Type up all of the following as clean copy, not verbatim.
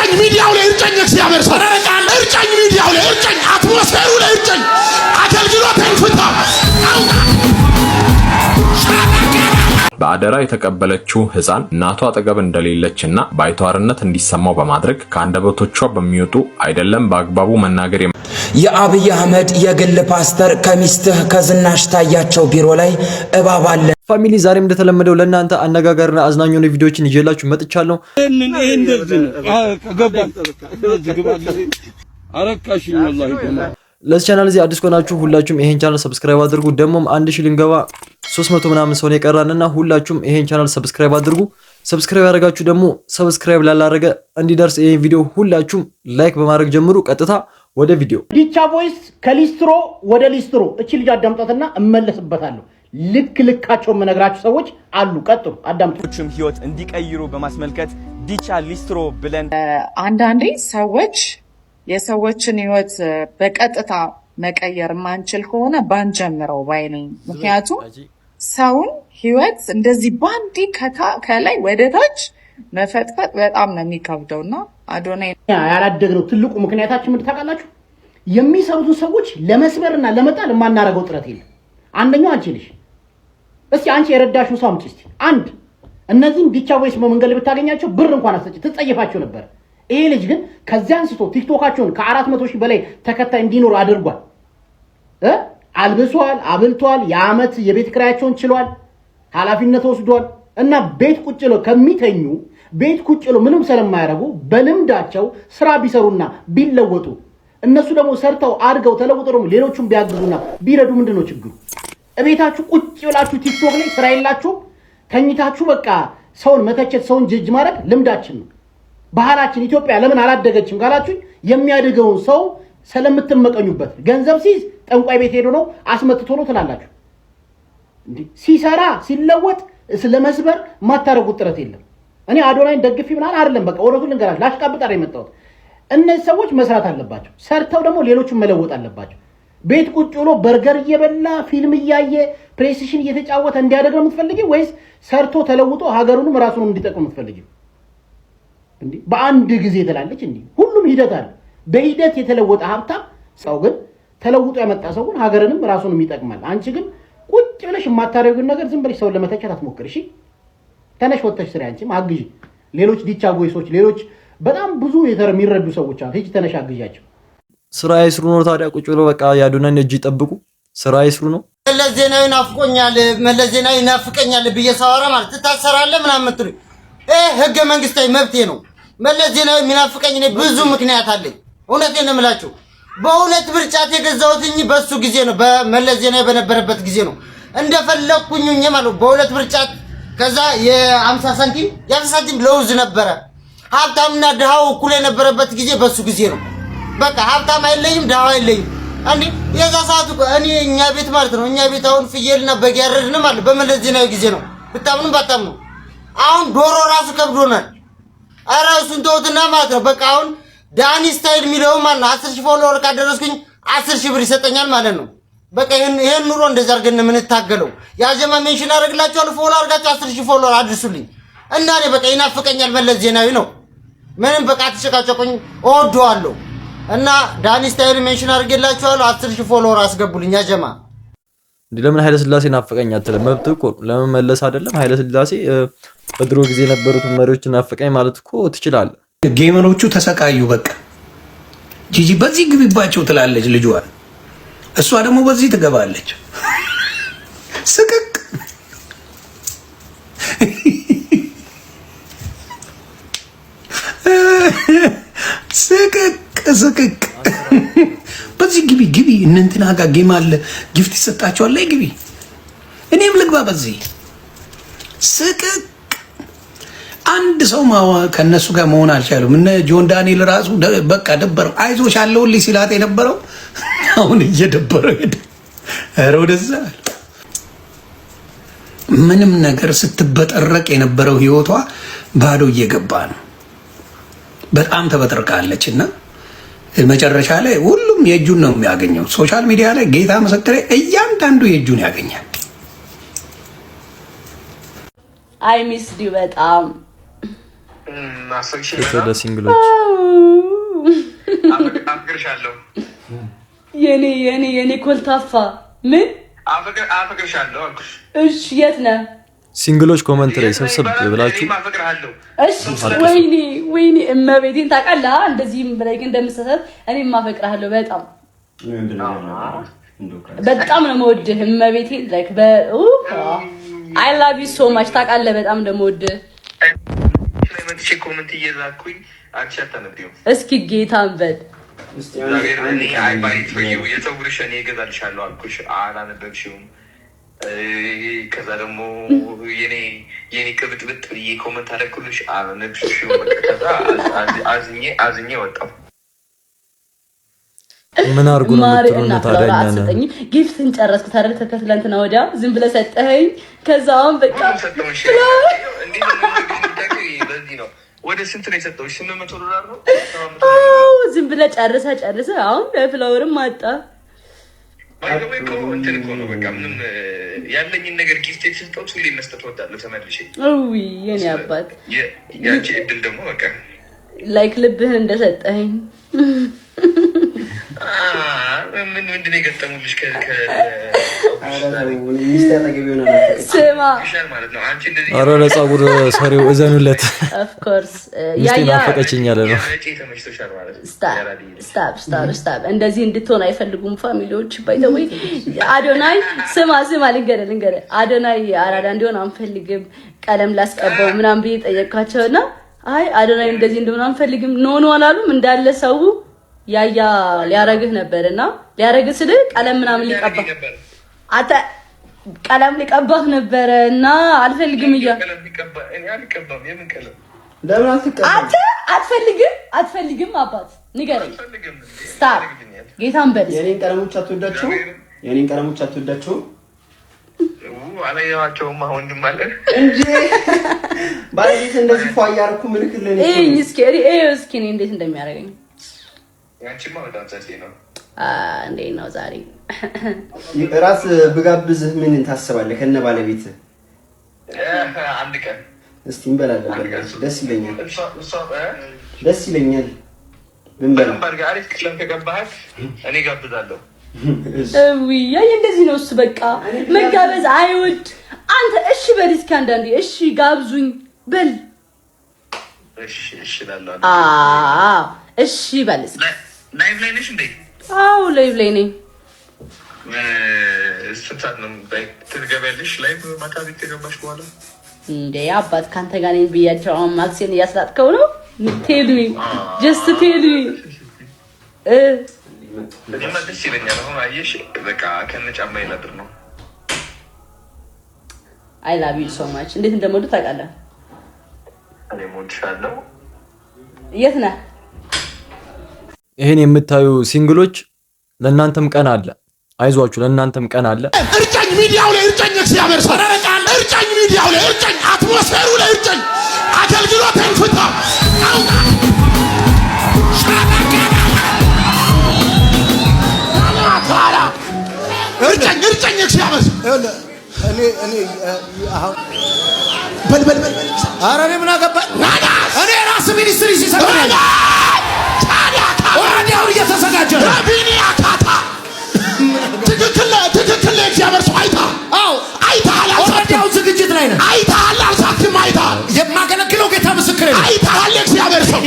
እርጨኝ፣ ሚዲያው ላይ እርጨኝ፣ እግዚአብሔር ሰው እርጨኝ፣ ሚዲያው ላይ እርጨኝ፣ atmosphere ኡ ላይ እርጨኝ፣ አገልግሎቴን ፍታ፣ አውጣ። በአደራ የተቀበለችው ህፃን እናቷ አጠገብ እንደሌለችና ባይተዋርነት እንዲሰማው በማድረግ ከአንደበቶቿ በሚወጡ አይደለም በአግባቡ መናገር የአብይ አህመድ የግል ፓስተር ከሚስትህ ከዝናሽ ታያቸው ቢሮ ላይ እባብ አለ። Family፣ ዛሬም እንደተለመደው ለእናንተ አነጋጋሪና አዝናኝ የሆኑ ቪዲዮዎችን ይዤላችሁ መጥቻለሁ። ይሄ እንደዚህ ነው። ገባን አረካሽኝ ወላሂ። ለዚህ ቻናል እዚህ አዲስ ከሆናችሁ ሁላችሁም ይሄን channel subscribe አድርጉ። ደግሞም 1000 ልንገባ 300 ምናምን ሰው ነው የቀራንና ሁላችሁም ይሄን channel subscribe አድርጉ። Subscribe ያደረጋችሁ ደግሞ subscribe ላላረገ እንዲደርስ ይሄን ቪዲዮ ሁላችሁም like በማድረግ ጀምሩ። ቀጥታ ወደ ቪዲዮ። ዲቻ voice ከሊስትሮ ወደ ሊስትሮ። እቺ ልጅ አዳምጣትና እመለስበታለሁ። ልክ ልካቸው የምነግራችሁ ሰዎች አሉ። ቀጥሉ፣ አዳምጡ። ህይወት እንዲቀይሩ በማስመልከት ዲቻ ሊስትሮ ብለን አንዳንዴ ሰዎች የሰዎችን ህይወት በቀጥታ መቀየር የማንችል ከሆነ ባንጀምረው ባይ ነኝ። ምክንያቱም ሰውን ህይወት እንደዚህ ባንዴ ከላይ ወደ ታች መፈጥፈጥ በጣም ነው የሚከብደው እና አዶናይ ያላደግነው ትልቁ ምክንያታችን ምንድን ታውቃላችሁ? የሚሰሩትን ሰዎች ለመስበርና ለመጣል የማናረገው ጥረት የለም። አንደኛው አንቺ ነሽ። እስቲ አንቺ የረዳሽው ሰው አምጪ እስቲ አንድ። እነዚህም ዲቻ voice በመንገድ ላይ ብታገኛቸው ብር እንኳን አትሰጪ፣ ትጸየፋቸው ነበር። ይሄ ልጅ ግን ከዚያ አንስቶ ቲክቶካቸውን ከ400,000 በላይ ተከታይ እንዲኖር አድርጓል። አልብሷል፣ አብልቷል፣ የዓመት የቤት ኪራያቸውን ችሏል፣ ኃላፊነት ወስዷል። እና ቤት ቁጭ ብለው ከሚተኙ፣ ቤት ቁጭ ብለው ምንም ስለማያደርጉ በልምዳቸው ስራ ቢሰሩና ቢለወጡ፣ እነሱ ደግሞ ሰርተው አድገው ተለውጠው ደግሞ ሌሎቹን ቢያግዙና ቢረዱ ምንድን ነው ችግሩ? እቤታችሁ ቁጭ ብላችሁ ቲክቶክ ላይ ስራ የላችሁም፣ ተኝታችሁ በቃ ሰውን መተቸት፣ ሰውን ጅጅ ማድረግ ልምዳችን ነው፣ ባህላችን። ኢትዮጵያ ለምን አላደገችም ካላችሁኝ የሚያድገውን ሰው ስለምትመቀኙበት። ገንዘብ ሲይዝ ጠንቋይ ቤት ሄዶ ነው፣ አስመትቶ ነው ትላላችሁ። ሲሰራ ሲለወጥ ለመስበር የማታደርጉት ጥረት የለም። እኔ አዶናይን ደግፊ ምናምን አይደለም። በቃ እውነቱን ልንገራችሁ፣ ላሽቃብጥ አይደል የመጣሁት። እነዚህ ሰዎች መስራት አለባቸው። ሰርተው ደግሞ ሌሎቹን መለወጥ አለባቸው። ቤት ቁጭ ብሎ በርገር እየበላ፣ ፊልም እያየ፣ PlayStation እየተጫወተ እንዲያደግ ነው የምትፈልጊው ወይስ ሰርቶ ተለውጦ ሀገሩንም ራሱንም እንዲጠቅም የምትፈልጊው? እንዴ በአንድ ጊዜ ትላለች። እንዴ ሁሉም ሂደት አለ። በሂደት የተለወጠ ሀብታም ሰው ግን፣ ተለውጦ ያመጣ ሰው ግን ሀገርንም ራሱንም ይጠቅማል። አንቺ ግን ቁጭ ብለሽ የማታደርጊውን ነገር ዝም ብለሽ ሰውን ለመተቸት አትሞክር። እሺ ተነሽ፣ ወጥተሽ ስሪ። አንቺም አግዢ። ሌሎች ዲቻ voice ኦች፣ ሌሎች በጣም ብዙ የሚረዱ ሰዎች አሉ። ሂጂ ተነሽ፣ አግዣቸው። ስራ ይስሩ ነው ታዲያ? ቁጭ ብሎ በቃ የአዶናይን እጅ ይጠብቁ። ስራ ይስሩ ነው። መለስ ዜናዊ ናፍቆኛል፣ መለስ ዜናዊ ናፍቀኛል ብዬ ሳወራ ማለት ትታሰራለህ ምናምን የምትሉኝ ይህ ህገ መንግስታዊ መብቴ ነው። መለስ ዜናዊ የሚናፍቀኝ እኔ ብዙ ምክንያት አለኝ። እውነቴን ነው የምላችሁ። በ2 ብር ጫት የገዛሁትኝ በሱ ጊዜ ነው፣ በመለስ ዜናዊ በነበረበት ጊዜ ነው። እንደፈለግኩኝ ማለት በ2 ብር ጫት፣ ከዛ የ50 ሳንቲም የ50 ሳንቲም ለውዝ ነበረ። ሀብታምና ድሃው እኩል የነበረበት ጊዜ በሱ ጊዜ ነው። በቃ ሀብታም አይለይም፣ ድሃው አይለይም። አንዴ የዛ ሰዓት እኔ እኛ ቤት ማለት ነው፣ እኛ ቤት አሁን ፍየልና በግ ያረድን ማለት በመለስ ዜናዊ ጊዜ ነው። ብታምኑም ባታምኑ አሁን ዶሮ ራሱ ከብዶናል። ኧረ እሱን ተውትና ማለት ነው። በቃ አሁን ዳኒ ስታይል የሚለው ማለት ነው 10,000 follower ካደረስኩኝ 10,000 ብር ይሰጠኛል ማለት ነው። በቃ ይሄን ኑሮ እንደዛ አድርገን የምንታገለው። ያጀማ mention አደርግላችኋለሁ። Follow አድርጋችሁ 10,000 follower አድርሱልኝ እና እኔ በቃ ይናፍቀኛል መለስ ዜናዊ ነው። ምንም በቃ አትጨቃጨቁኝ፣ እወደዋለሁ። እና ዳኒ ስታይል mention አድርጌላችኋለሁ። 10,000 follower አስገቡልኝ ያጀማ። እንዲህ ለምን ኃይለ ስላሴ ናፈቀኝ አትልም? መብት እኮ ነው። ለምን መለስ አይደለም ኃይለ ስላሴ፣ በድሮ ጊዜ የነበሩትን መሪዎች ናፈቀኝ ማለት እኮ ትችላለህ። Gamer ኦቹ ተሰቃዩ። በቃ ጂጂ በዚህ ግቢባቸው ትላለች ልጇን፣ እሷ ደግሞ በዚህ ትገባለች። ስቅቅ ስቅቅ ስቅቅ። በዚህ ግቢ ግቢ፣ እነ እንትና ጋር game አለ፣ gift ይሰጣቸዋል ላይ ግቢ፣ እኔም ልግባ በዚህ ስቅቅ። አንድ ሰው ከእነሱ ጋር መሆን አልቻሉም። እነ ጆን ዳንኤል ራሱ በቃ ደበረው። አይዞሽ አለሁልሽ ሲላት የነበረው አሁን እየደበረው ሄደ። ኧረ ወደዛ። ምንም ነገር ስትበጠረቅ የነበረው ህይወቷ ባዶ እየገባ ነው። በጣም ተበጥርቃለች እና መጨረሻ ላይ ሁሉም የእጁን ነው የሚያገኘው። Social media ላይ ጌታ መሰክሬ እያንዳንዱ የእጁን ያገኛል። I missed you በጣም። ለ single ኦች። አፍቅርሻለሁ። የኔ የኔ የኔ ኮልታፋ ምን? አፈቅርሻለሁ አልኩሽ። እሺ፣ የት ነህ? Single ኦች comment ላይ ሰብሰብ ብላችሁ እኔም አፈቅርሃለሁ። እሺ፣ ወይኔ ወይኔ፣ እመቤቴን ታውቃለህ፣ እንደዚህም like እንደምሰሰት እኔም አፈቅርሃለሁ። በጣም በጣም ነው የምወድህ። እመቤቴን like በ I love you so much። ታውቃለህ፣ በጣም እንደምወድህ። ላይ መጥቼ comment እየላኩኝ አንቺ አታነቢውም። እስኪ ጌታን በል። እግዚአብሔር፣ እኔ I buy it for you፣ የፀጉርሽ እኔ እገዛልሻለሁ አልኩሽ፣ አላነበብሽውም። ከዛ ደግሞ የኔ ቅብጥብጥ ብዬ comment አደረኩልሽ፣ አላነበብሽውም። በቃ ከዛ አዝኜ አዝኜ ወጣሁ። ምን አድርጉ ነው ማሪ የምትሉን? እና ታዲያ flower እኛን አትሰጠኝም። Gift ን ጨረስኩት አይደል? ከትላንትና ወዲያ ዝም ብለህ ሰጠኸኝ። ከዛ አሁን በቃ ሰጠሁሽ። እንዴት ነው የምታውቂው? በዚህ ነው። ወደ ስንት ነው የሰጠሁሽ? 800 ዶላር ነው። አዎ፣ ዝም ብለህ ጨርሰህ ጨርሰህ አሁን flower ም አጣ። By the way እኮ እንትን እኮ ነው፣ በቃ ምንም ያለኝን ነገር gift የተሰጠሁት ሁሌ መስጠት እወዳለሁ ተመልሼ። እውይ የኔ አባት። ያንቺ እድል ደግሞ በቃ Like ልብህን እንደሰጠኸኝ። ምን ምንድን ነው የገጠሙልሽ? ስማ። ማለት ነው አንቺ እንደዚህ ኧረ ለፀጉር ሰሪው እዘኑለት። Of course። ሚስቴ ያያ ናፈቀችኝ ያለ ነው። መጪ ተመችቶሻል ማለት ነው። Stop, stop, stop። እንደዚህ እንድትሆን አይፈልጉም family ዎች። By the way አዶናይ፣ ስማ ስማ፣ ልንገርህ ልንገርህ፣ አዶናይ አራዳ እንዲሆን አንፈልግም፣ ቀለም ላስቀባው ምናምን ብዬ ጠየቅኳቸው እና አይ አዶናይ እንደዚህ እንደሆነ አንፈልግም፣ no no አላሉም። እንዳለ ሰው ያያ ሊያረግህ ነበር እና ሊያረግህ ስልህ ቀለም ምናምን ሊቀባ፣ አንተ ቀለም ሊቀባህ ነበረ እና አልፈልግም እያ ቀለም ቢቀባ እኔ አልቀባም። የምን ቀለም? ለምን አትቀባም? አንተ አትፈልግም፣ አትፈልግም፣ አባት ንገረኝ። Stop፣ ጌታን በል። የኔን ቀለሞች አትወዳቸውም? የኔን ቀለሞች አትወዳቸውም? አላየኋቸውም። ወንድም አለ። እንዴ ባለቤት፣ እንደዚህ ፏ እያደረኩ ምልክልህ እኔ እኮ እይኝ ነኝ። እስኪ እኔ እዩ እስኪ እኔ እንዴት እንደሚያደርገኝ። ያንቺማ በጣም ጸዴ ነው። እንዴት ነው ዛሬ? እራት ብጋብዝህ ምን ታስባለህ? ከነ ባለቤትህ። አንድ ቀን። እስቲ እንበላለን። በእናትህ ደስ ይለኛል፣ እሷ ደስ ይለኛል ብንበላ። በደንብ አድርገህ አሪፍ ቀለም ከገባህ እኔ ጋብዛለሁ። እውይ ያይ እንደዚህ ነው እሱ። በቃ መጋበዝ አይወድ። አንተ እሺ በል እስኪ አንዳንዴ፣ እሺ ጋብዙኝ በል። እሺ እሺ እላለሁ። አዎ፣ እሺ በል እስኪ። Live ላይ ነሽ እንዴ? አዎ፣ live ላይ ነኝ። ስንት ሰዓት ነው ትገቢያለሽ? Live ማታ ቤት ከገባሽ በኋላ። እንዴ አባት፣ ካንተ ጋር ነኝ ብያቸው አሁን ማክሴን እያስላጥከው ነው። Tell me, just tell me። እኔማ ደስ ይለኛል። አሁን አየሽ፣ በቃ ከነ ጫማ ላድር ነው። I love you so much። እንዴት እንደምወዱ ታውቃለህ። እኔም እወድሻለሁ። የት ነህ? ይሄን የምታዩ single ኦች ለእናንተም ቀን አለ። አይዟችሁ፣ ለእናንተም ቀን አለ። እርጨኝ፣ ሚዲያው ላይ እርጨኝ፣ እግዚአብሔር ሰው እርጨኝ፣ ሚዲያው ላይ እርጨኝ፣ atmosphere ኡ ላይ እርጨኝ፣ አገልግሎቴን ፍታ፣ አውጣ። ታራ እርጨኝ፣ እርጨኝ፣ እግዚአብሔር ሰው። እኔ እኔ አሁን በል በል በል በል። ኧረ እኔ ምን አገባኝ? እኔ ራስ ministry ሲሰራ already አሁን እየተዘጋጀ ነው። ረቢኒያ ካታ። ትክክል ነህ፣ ትክክል ነህ። እግዚአብሔር ሰው አይተሃል፣ አዎ፣ አይተሃል፣ already አሁን ዝግጅት ላይ ነን። አይተሃል፣ አልሳትክም፣ አይተሃል። የማገለግለው ጌታ ምስክሬ ነው። አይተሃል፣ እግዚአብሔር ሰው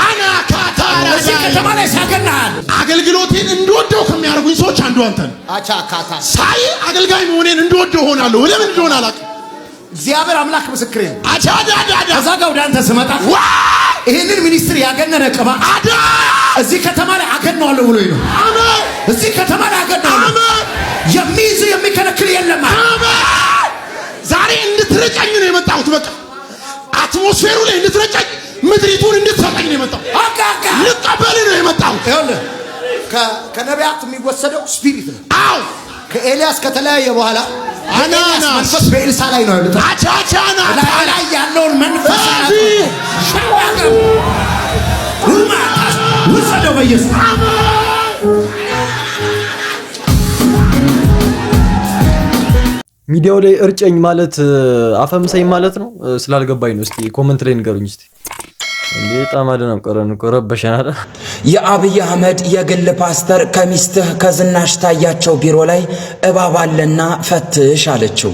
አናካታ። እዚህ ከተማ ላይ ሲያገናሃል። አገልግሎቴን እንድወደው ከሚያደርጉኝ ሰዎች አንዱ አንተ ነህ። አቻ ካታ። ሳይ አገልጋይ መሆኔን እንድወደው ሆናለሁ። ለምን እንደሆነ አላውቅም። እግዚአብሔር አምላክ ምስክሬ ነው። አቻዳዳዳ። ከዛ ጋር ወደ አንተ ስመጣ ይህንን ministry ያገነነ ቅባት አዳ እዚህ ከተማ ላይ አገነዋለሁ ብሎኝ ነው። አሜን። እዚህ ከተማ ላይ አገነዋለሁ። አሜን። የሚይዝ የሚከለክል የለም። አሜን። ዛሬ እንድትረጨኝ ነው የመጣሁት። በቃ atmosphere ኡ ላይ እንድትረጨኝ፣ ምድሪቱን እንድትሰጠኝ ነው የመጣሁት። አቃቃ። ልቀበል ነው የመጣሁት። ይኸውልህ፣ ከነቢያት የሚወሰደው spirit ነው። አዎ። ከኤልያስ ከተለያየ በኋላ የኤልያስ አናናስ መንፈስ በኤልሳ ላይ ነው ያሉት። አቻቻና። ላይ ላይ ያለውን መንፈስ አቢ። ውሰደው በኢየሱስ። ሚዲያው ላይ እርጨኝ ማለት አፈምሰኝ ማለት ነው? ስላልገባኝ ነው። እስቲ comment ላይ ንገሩኝ እስቲ። እንዴ በጣም አደነቆረን እኮ፣ ረበሸናል። የአብይ አህመድ የግል ፓስተር ከሚስትህ ከዝናሽ ታያቸው ቢሮ ላይ እባብ አለና ፈትሽ አለችው።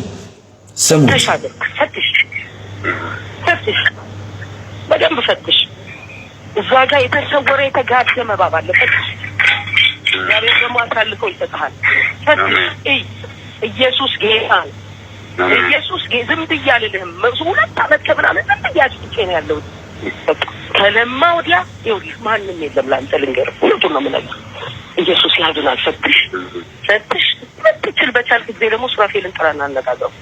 ስሙ። ፈትሽ፣ ፈትሽ፣ በደንብ ፈትሽ። እዛ ጋር የተሰወረ የተጋደመ እባብ አለ። ፈትሽ። እግዚአብሔር ደግሞ አሳልፎ ይሰጥሃል። ፈትሽ፣ እይ። ኢየሱስ ጌታ ነው። ኢየሱስ ዝም ብዬ አልልህም። 2 ዓመት ከምናምን ዝም ብዬ አጭቄ ነው ያለሁት። ከለማ ወዲያ ይኸውልህ ማንም የለም። ለአንተ ልንገርህ፣ እውነቱን ነው የምነግርህ። ኢየሱስ ያድናል። ፈትሽ፣ ፈትሽ። ብትችል በቻልክ ጊዜ ደግሞ ሱራፌልን ጥራና አነጋግረው።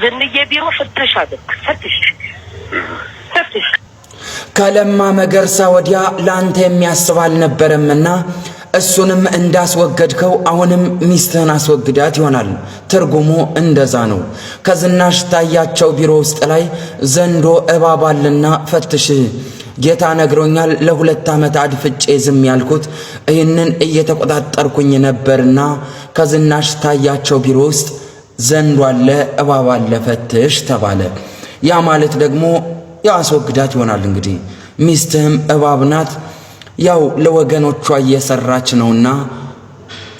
ዝንዬ ቢሮ ፍተሽ አድርግ። ፈትሽ፣ ፈትሽ። ከለማ መገርሳ ወዲያ ለአንተ የሚያስብ አልነበረምና እሱንም እንዳስወገድከው አሁንም ሚስትህን አስወግዳት ይሆናል። ትርጉሙ እንደዛ ነው። ከዝናሽ ታያቸው ቢሮ ውስጥ ላይ ዘንዶ እባብ አለና ፈትሽ። ጌታ ነግሮኛል። ለ2 ዓመት አድፍጬ ዝም ያልኩት ይህንን እየተቆጣጠርኩኝ ነበርና ከዝናሽ ታያቸው ቢሮ ውስጥ ዘንዶ አለ፣ እባብ አለ፣ ፈትሽ ተባለ። ያ ማለት ደግሞ ያው አስወግዳት ይሆናል። እንግዲህ ሚስትህም እባብ ናት። ያው ለወገኖቿ እየሰራች ነውና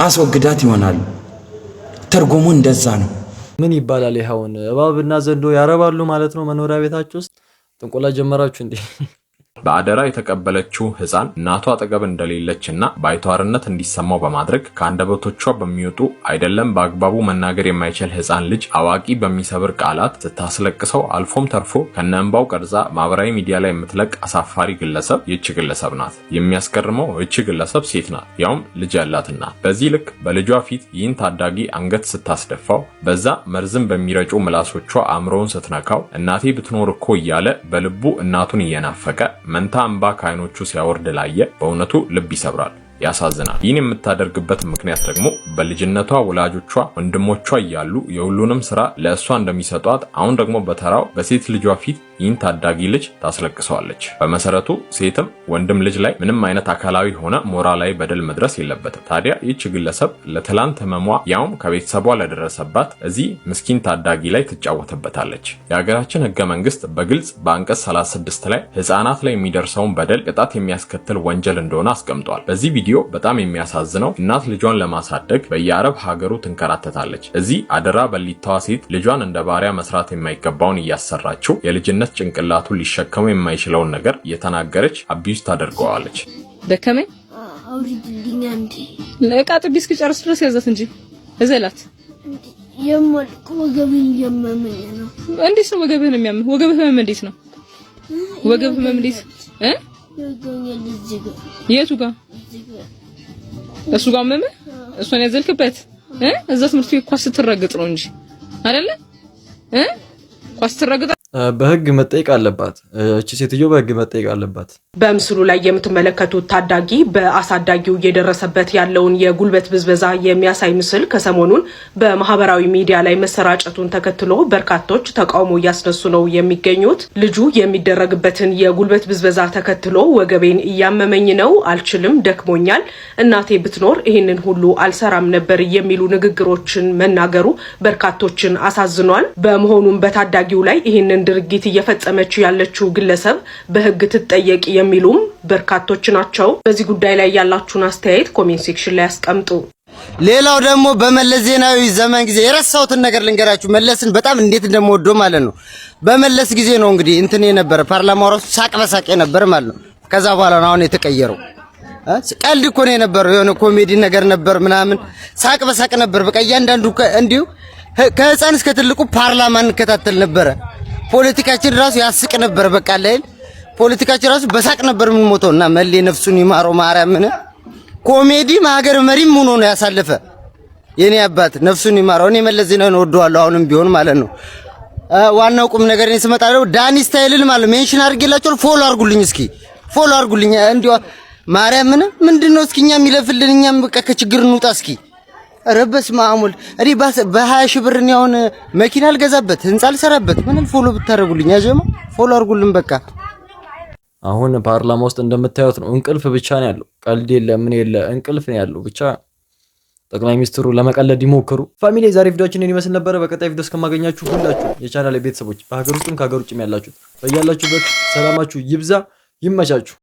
አስወግዳት ይሆናል። ትርጉሙ እንደዛ ነው። ምን ይባላል? ይኸውን እባብና ዘንዶ ያረባሉ ማለት ነው። መኖሪያ ቤታችሁ ውስጥ ጥንቆላ ጀመራችሁ እንዴ? በአደራ የተቀበለችው ሕፃን እናቷ አጠገብ እንደሌለችና ባይተዋርነት እንዲሰማው በማድረግ ከአንደበቶቿ በሚወጡ አይደለም በአግባቡ መናገር የማይችል ሕፃን ልጅ አዋቂ በሚሰብር ቃላት ስታስለቅሰው አልፎም ተርፎ ከነእንባው ቀርጻ ማህበራዊ ሚዲያ ላይ የምትለቅ አሳፋሪ ግለሰብ ይህች ግለሰብ ናት። የሚያስገርመው ይህች ግለሰብ ሴት ናት፣ ያውም ልጅ ያላት እናት። በዚህ ልክ በልጇ ፊት ይህን ታዳጊ አንገት ስታስደፋው፣ በዛ መርዝም በሚረጩ ምላሶቿ አእምሮውን ስትነካው፣ እናቴ ብትኖር እኮ እያለ በልቡ እናቱን እየናፈቀ መንታ እንባ ከዓይኖቹ ሲያወርድ ላየ በእውነቱ ልብ ይሰብራል፣ ያሳዝናል። ይህን የምታደርግበት ምክንያት ደግሞ በልጅነቷ ወላጆቿ ወንድሞቿ እያሉ የሁሉንም ስራ ለእሷ እንደሚሰጧት አሁን ደግሞ በተራው በሴት ልጇ ፊት ይህን ታዳጊ ልጅ ታስለቅሰዋለች። በመሰረቱ ሴትም ወንድም ልጅ ላይ ምንም አይነት አካላዊ ሆነ ሞራላዊ በደል መድረስ የለበትም። ታዲያ ይህች ግለሰብ ለትላንት ህመሟ ያውም ከቤተሰቧ ለደረሰባት እዚህ ምስኪን ታዳጊ ላይ ትጫወትበታለች። የሀገራችን ህገ መንግስት በግልጽ በአንቀጽ 36 ላይ ህፃናት ላይ የሚደርሰውን በደል ቅጣት የሚያስከትል ወንጀል እንደሆነ አስቀምጧል። በዚህ ቪዲዮ በጣም የሚያሳዝነው እናት ልጇን ለማሳደግ በየአረብ ሀገሩ ትንከራተታለች። እዚህ አደራ በሊታዋ ሴት ልጇን እንደ ባሪያ መስራት የማይገባውን እያሰራችው የልጅነት ጭንቅላቱን ሊሸከመው የማይችለውን ነገር እየተናገረች abuse ታደርገዋለች። ደከመኝ። አውሪድልኝ አንዴ። ለእቃ ጥቢ እስክጨርስ ድረስ ያዛት እንጂ እዘላት። የማልቅ ወገቤን እያመመኝ ነው። እንዴት ነው ወገብህን የሚያምህ? ወገብህ ህመም እንዴት ነው? ወገብህ ህመም እንዴት እ ይወጋኛል እዚህ ጋር። የቱ ጋር? እዚህ ጋር። እሱ ጋር አመመህ? እሷን ያዘልክበት እ እዛ ትምህርት ቤት ኳስ ስትረግጥ ነው እንጂ አይደለ እ ኳስ ስትረግጥ። በህግ መጠየቅ አለባት። እቺ ሴትዮ በህግ መጠየቅ አለባት። በምስሉ ላይ የምትመለከቱት ታዳጊ በአሳዳጊው እየደረሰበት ያለውን የጉልበት ብዝበዛ የሚያሳይ ምስል ከሰሞኑን በማህበራዊ ሚዲያ ላይ መሰራጨቱን ተከትሎ በርካቶች ተቃውሞ እያስነሱ ነው የሚገኙት። ልጁ የሚደረግበትን የጉልበት ብዝበዛ ተከትሎ ወገቤን እያመመኝ ነው፣ አልችልም፣ ደክሞኛል፣ እናቴ ብትኖር ይህንን ሁሉ አልሰራም ነበር የሚሉ ንግግሮችን መናገሩ በርካቶችን አሳዝኗል። በመሆኑም በታዳጊው ላይ ይህንን ድርጊት እየፈጸመችው ያለችው ግለሰብ በህግ ትጠየቅ የሚሉም በርካቶች ናቸው። በዚህ ጉዳይ ላይ ያላችሁን አስተያየት comment section ላይ አስቀምጡ። ሌላው ደግሞ በመለስ ዜናዊ ዘመን ጊዜ የረሳሁትን ነገር ልንገራችሁ። መለስን በጣም እንዴት እንደምወደው ማለት ነው። በመለስ ጊዜ ነው እንግዲህ እንትን የነበረ ፓርላማው ራሱ ሳቅ በሳቅ የነበረ ማለት ነው። ከዛ በኋላ ነው አሁን የተቀየረው። ቀልድ እኮ ነው የነበረው። የሆነ ኮሜዲ ነገር ነበር ምናምን፣ ሳቅ በሳቅ ነበር። በቃ እያንዳንዱ እንዲሁ ከህፃን እስከ ትልቁ ፓርላማ እንከታተል ነበረ። ፖለቲካችን ራሱ ያስቅ ነበር። በቃ ላይ ፖለቲካችን ራሱ በሳቅ ነበር የምንሞተው። እና መሌ ነፍሱን ይማረው ማርያምን ኮሜዲ ሀገር መሪም ሆኖ ነው ያሳለፈ። የኔ አባት ነፍሱን ይማረው። እኔ መለስ ዜናዊን እወደዋለሁ አሁንም ቢሆን ማለት ነው። ዋናው ቁም ነገር እኔ ስመጣ ደግሞ ዳኒ ስታይልን ማለት mention አድርጌላችኋል። Follow አድርጉልኝ፣ እስኪ follow አድርጉልኝ። እንዲሁ ማርያምን ምንድነው እስኪ እኛም ይለፍልን፣ እኛም በቃ ከችግር እንውጣ እስኪ። ኧረ በስመ አብ ወልድ። እኔ በ20 ሺህ ብር እኔ አሁን መኪና አልገዛበት፣ ህንፃ አልሰራበት ምንም። Follow ብታደርጉልኝ ያጀማ follow አድርጉልን በቃ። አሁን ፓርላማ ውስጥ እንደምታዩት ነው። እንቅልፍ ብቻ ነው ያለው። ቀልድ የለ ምን የለ እንቅልፍ ነው ያለው ብቻ። ጠቅላይ ሚኒስትሩ ለመቀለድ ይሞክሩ። Family፣ የዛሬ ቪዲዮአችን ይህን ይመስል ነበረ። በቀጣይ ቪዲዮ እስከማገኛችሁ ሁላችሁ የቻናል ቤተሰቦች በሀገር ውስጥም ከሀገር ውጭም ያላችሁት በያላችሁበት ሰላማችሁ ይብዛ፣ ይመቻችሁ።